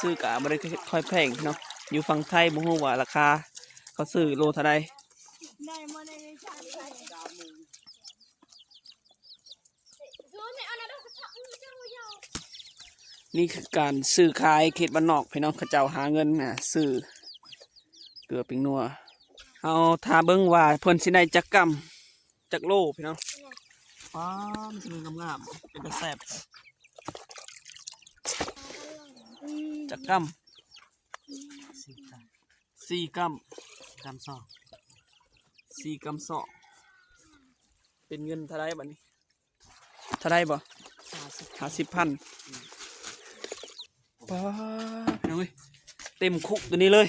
ຊື້ກະບໍ່ໄດ້ຄ່ອຍແພງເນາະ. ຢູ່ຝັ່ງໄທບໍ່ຮູ້ວ່າລາຄາເຂົາຊື້ໂລເທົ່າໃດ. ນີ້ຄືການຊື້ຂາຍເຂດບ້ານນອກພີ່ນ້ອງ, ເຂົາເຈົ້າຫາເງິນ ອາ ຊື້ເກືອແປ້ງນົວ. ເຮົາຖ້າເບິ່ງວ່າເພິ່ນຊິໄດ້ຈັກກຳ ຈັກໂລພີ່ນ້ອງ. ປ້າ ມັນຄືງາມໆ ເປັນຕາແຊບ. ຈັກກຳ? ສີ່ກຳ ສີ່ກຳສອງ ສີ່ກຳສອງ ເປັນເງິນເທົ່າໃດບັດນີ້? ເທົ່າໃດບໍ່? ຫ້າສິບ ຫ້າສິບພັນ. ອືມ ປ້າ ພີ່ນ້ອງເອີຍ ເຕັມຄຸກຕົວນີ້ເລີຍ.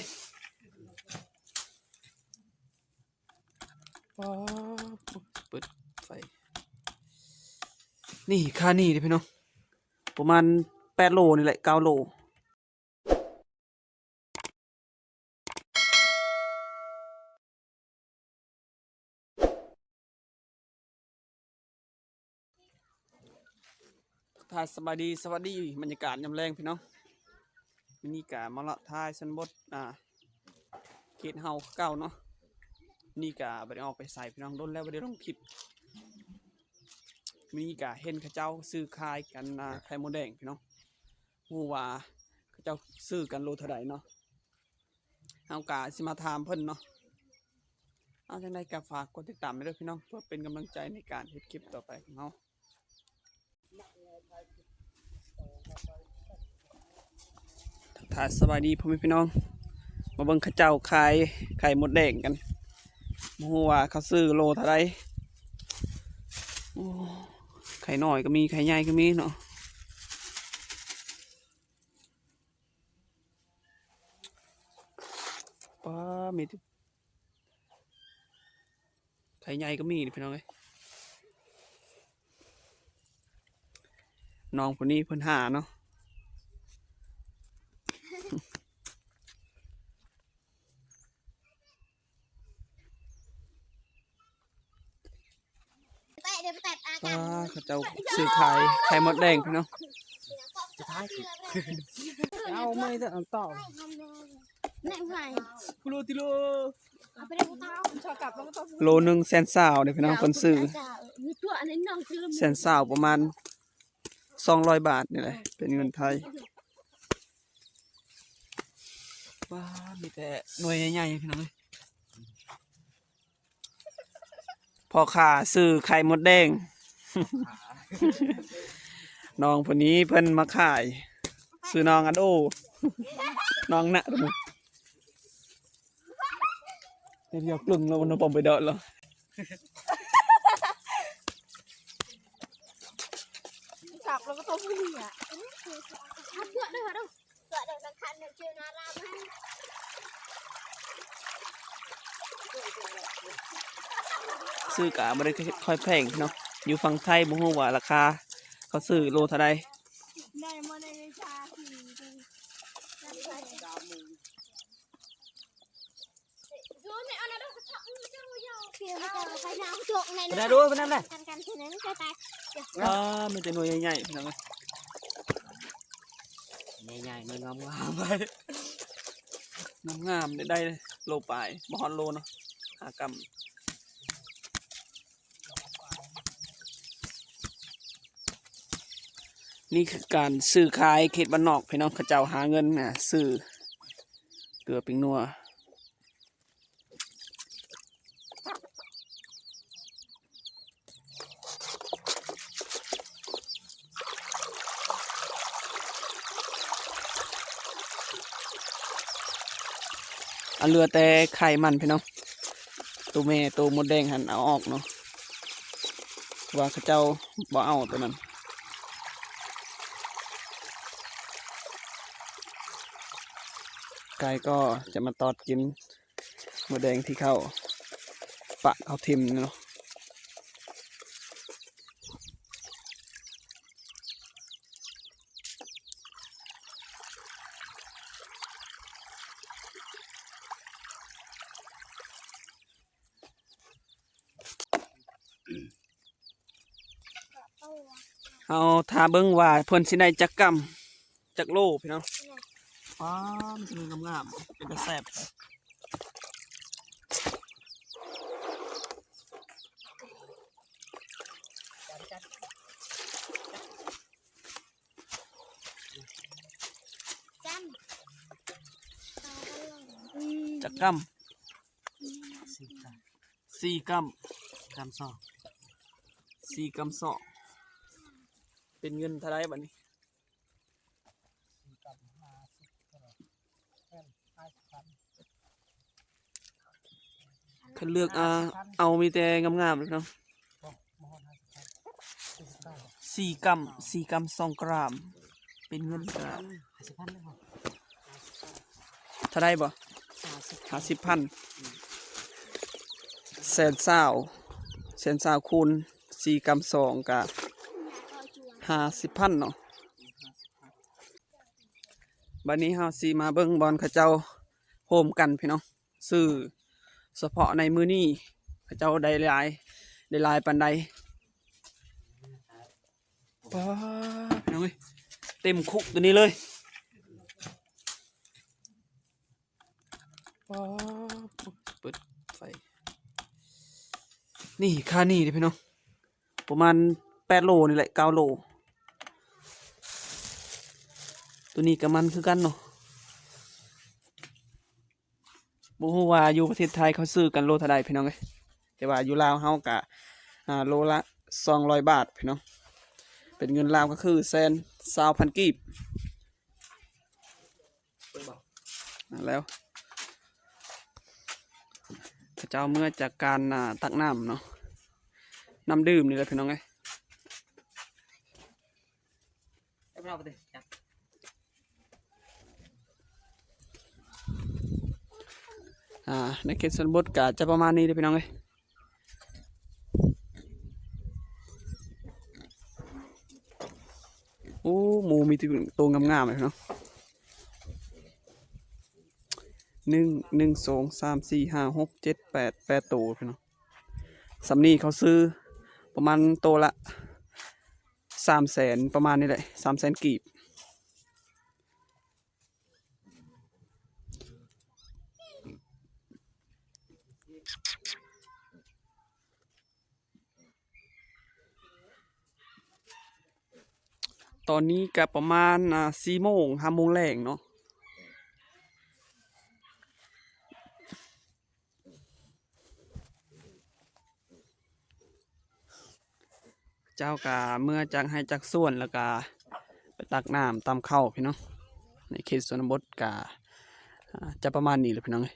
ປ້າ ເປີດໄຟ ນີ້ ຄ່ານີ້ເດ້ພີ່ນ້ອງ ປະມານແປດໂລນີ້ແຫຼະ ເກົ້າໂລ. ທັກທາຍສະບາຍດີ ສະຫວັດດີ ບັນຍາກາດຍາມແລງພີ່ນ້ອງ. ມື້ນີ້ກະມາເລາະຖ່າຍຊົນນະບົດ ອ່າ ເຂດເຮົາຄືເກົ່າເນາະ. ນີ້ກະບໍ່ໄດ້ອອກໄປໃສພີ່ນ້ອງ ດົນແລ້ວບໍ່ໄດ້ລົງຄລິບ. ມື້ນີ້ກະເຫັນເຂົາເຈົ້າຊື້ຂາຍກັນ ອ່າ ໄຂ່ມົດແດງພີ່ນ້ອງ. ຮູ້ວ່າເຂົາເຈົ້າຊື້ກັນໂລເທົ່າໃດເນາະ. ເຮົາກະຊິມາຖາມເພິ່ນເນາະ. ເອົາ ຈັ່ງໃດກະຝາກກົດຕິດຕາມໄວ້ເດີພີ່ນ້ອງ ເພື່ອເປັນກຳລັງໃຈໃນການເຮັດຄລິບຕໍ່ໄປຂອງເຮົາ. ທັກທາຍສະບາຍດີພໍ່ແມ່ພີ່ນ້ອງ ມາເບິ່ງເຂົາເຈົ້າຂາຍໄຂ່ມົດແດງກັນ. ບໍ່ຮູ້ວ່າເຂົາຊື້ໂລເທົ່າໃດ. ໂອ້ ໄຂ່ນ້ອຍກໍມີ ໄຂ່ໃຫຍ່ກໍມີເນາະ. ປ້າ ມີແຕ່ ໄຂ່ໃຫຍ່ກໍມີນີ້ພີ່ນ້ອງເອີຍ. ນ້ອງຜູ້ນີ້ເພິ່ນຫາເນາະ. ປ້າ ເຂົາເຈົ້າຊື້ຂາຍໄຂ່ມົດແດງພີ່ນ້ອງ. ເອົາໄມ້ເດີ ເອົາຕໍ່ ໂລໜຶ່ງແສນຊາວເດ້ພີ່ນ້ອງ ເພິ່ນຊື້ແສນຊາວ ປະມານສອງຮ້ອຍບາດນີ້ແຫຼະ ເປັນເງິນໄທ. ວ້າ ມີແຕ່ໜ່ວຍໃຫຍ່ໆ ພີ່ນ້ອງເອີຍ. ພໍ່ຄ້າຊື້ໄຂ່ມົດແດງ ນ້ອງຜູ້ນີ້ເພິ່ນມາຂາຍ ຊື່ນ້ອງອັນໂອ ນ້ອງນະ ດຽວກຶ້ງແລ້ວ ນ້ອງປອມໄປດອດແລ້ວ. ຈັບແລ້ວກໍຕ້ອງເນຍ ເຍອະເດີ ເດີ. ຊື້ກະບໍ່ໄດ້ຄ່ອຍແພງເນາະ ຢູ່ຝັ່ງໄທບໍ່ຮູ້ວ່າລາຄາເຂົາຊື້ໂລເທົ່າໃດ. ໄດ້ດູ ເປັນແນວໃດ? ອ່າ ມີແຕ່ໜ່ວຍໃຫຍ່ໆ ພີ່ນ້ອງເອີຍ ໃຫຍ່ໆ ໜ່ວຍງາມໆ ງາມໆ ໄດ້ໂລປາຍ ບໍ່ຮອດໂລເນາະ ຫ້າກຳ. ນີ້ຄືການຊື້ຂາຍເຂດບ້ານນອກ ພີ່ນ້ອງ ເຂົາເຈົ້າຫາເງິນ ອາ ຊື້ເກືອແປ້ງນົວ. ອັນເຫຼືອແຕ່ໄຂ່ມັນພີ່ນ້ອງ ໂຕແມ່ໂຕມົດແດງຫັ້ນເອົາອອກເນາະ ວ່າເຂົາເຈົ້າບໍ່ເອົາໂຕນັ້ນ. ໄກ່ກໍຈະມາຕອດກິນ ມົດແດງທີ່ເຂົາປະເຂົາຖິ້ມເນາະ. ເອົາ ເອົາຖ້າເບິ່ງວ່າເພິ່ນຊິໄດ້ຈັກກຳ ຈັກໂລພີ່ນ້ອງ. ປ້າ ມັນຄືງາມໆ ເປັນຕາແຊບ. ຈັກກຳ? ສີ່ກຳ ສີ່ກຳ ກຳສອງ ສີ່ກຳສອງ ເປັນເງິນເທົ່າໃດບັດນີ້? ຄັນເລືອກ ອ່າ ເອົາມີແຕ່ງາມໆເນາະ. ສີ່ກຳ ສີ່ກຳສອງກຣາມ ເປັນເງິນກະ ເທົ່າໃດບໍ່? ຫ້າສິບພັນ ແສນຊາວ ແສນຊາວຄູນສີ່ກຳສອງກະຫ້າສິບພັນເນາະ. ບັດນີ້ເຮົາຊິມາເບິ່ງບ່ອນເຂົາເຈົ້າໂຮມກັນພີ່ນ້ອງ ຊື້ສະເພາະໃນມື້ນີ້ ເຂົາເຈົ້າໄດ້ຫຼາຍ ໄດ້ຫຼາຍປານໃດ. ປ້າ ພີ່ນ້ອງເອີຍ ເຕັມຄຸກຕົວນີ້ເລີຍ. ປ້າ ເປີດໄຟ ນີ້ ຄ່ານີ້ເດ້ພີ່ນ້ອງ ປະມານແປດໂລນີ້ແຫຼະ ເກົ້າໂລ. ຕົວນີ້ກະມັນຄືກັນເນາະ. ບໍ່ຮູ້ວ່າຢູ່ປະເທດໄທເຂົາຊື້ກັນໂລເທົ່າໃດພີ່ນ້ອງເອີຍ ແຕ່ວ່າຢູ່ລາວເຮົາກະ ອ່າ ໂລລະສອງຮ້ອຍບາດພີ່ນ້ອງ ເປັນເງິນລາວກະຄືແສນຊາວພັນກີບ. ແລ້ວເຂົາເຈົ້າເມືອຈາກການ ອ່າ ຕັກນ້ຳເນາະ ນ້ຳດື່ມນີ້ແຫຼະພີ່ນ້ອງເອີຍ. ອ່າ ໃນເຂດຊົນນະບົດກະຈະປະມານນີ້ເດີ້ພີ່ນ້ອງເອີຍ. ໂອ້ ໝູມີແຕ່ໂຕງາມໆເລີຍເນາະ ໜຶ່ງ ໜຶ່ງ ສອງ ສາມ ສີ່ ຫ້າ ຫົກ ເຈັດ ແປດ ແປດໂຕພີ່ນ້ອງ. ສ່ຳນີ້ເຂົາຊື້ປະມານໂຕລະສາມແສນ ປະມານນີ້ແຫຼະ ສາມແສນກີບ. ຕອນນີ້ກະປະມານ ອ່າ ສີ່ໂມງ ຫ້າໂມງແລງເນາະ. ເຈົ້າກະເມືອຈາກໄຮ່ຈາກສວນ ແລ້ວກະໄປຕັກນ້ຳຕຳເຂົ້າພີ່ນ້ອງ. ໃນເຂດຊົນນະບົດກະ ອ່າ ຈະປະມານນີ້ແຫຼະພີ່ນ້ອງເອີຍ.